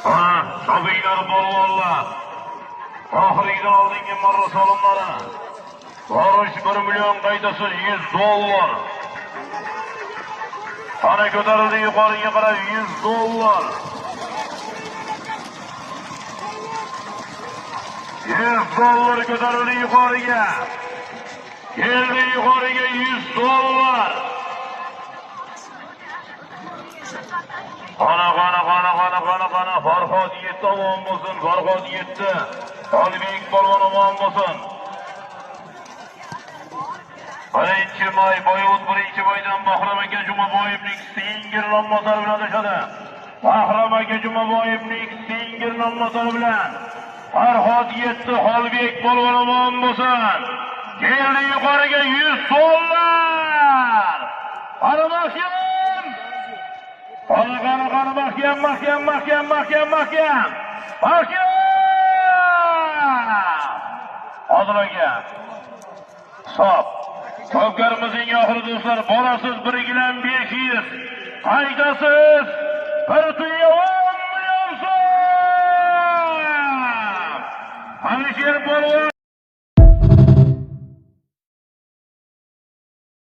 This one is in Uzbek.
Ha, chopinglar polvonlar. Oxirgidan oldingi marra solimlari. Borish 1 million, qaytasiz 100 dollar. Qani ko'tarildi yuqoriga qarab 100 dollar. 100 dollar ko'tarildi yuqoriga. Keldi yuqoriga 100 dollar. Qana qana qana qana qana qana Farhod yetti omon bo'lsin, Farhod yetti. Xolibek polvon omon bo'lsin. 1 may Boyovut 1-maydan Bahrom aka Jumaboyevning Singer nomzodlari bilan adashadi. Bahrom aka Jumaboyevning Singer nomzodlari bilan Farhod yetti, Xolibek polvon omon bo'lsin. Keldi yuqoriga 100 dollar. Qani mahkam. Qani qani qani mahkam, mahkam, mahkam, mahkam, mahkam. Mahkam. Odil aka. Hisob. To'pkarimizning oxiri do'stlar, borasiz 1 gilam 500. Qaytasiz 1 tuya 10 million so'm. Alisher polvon.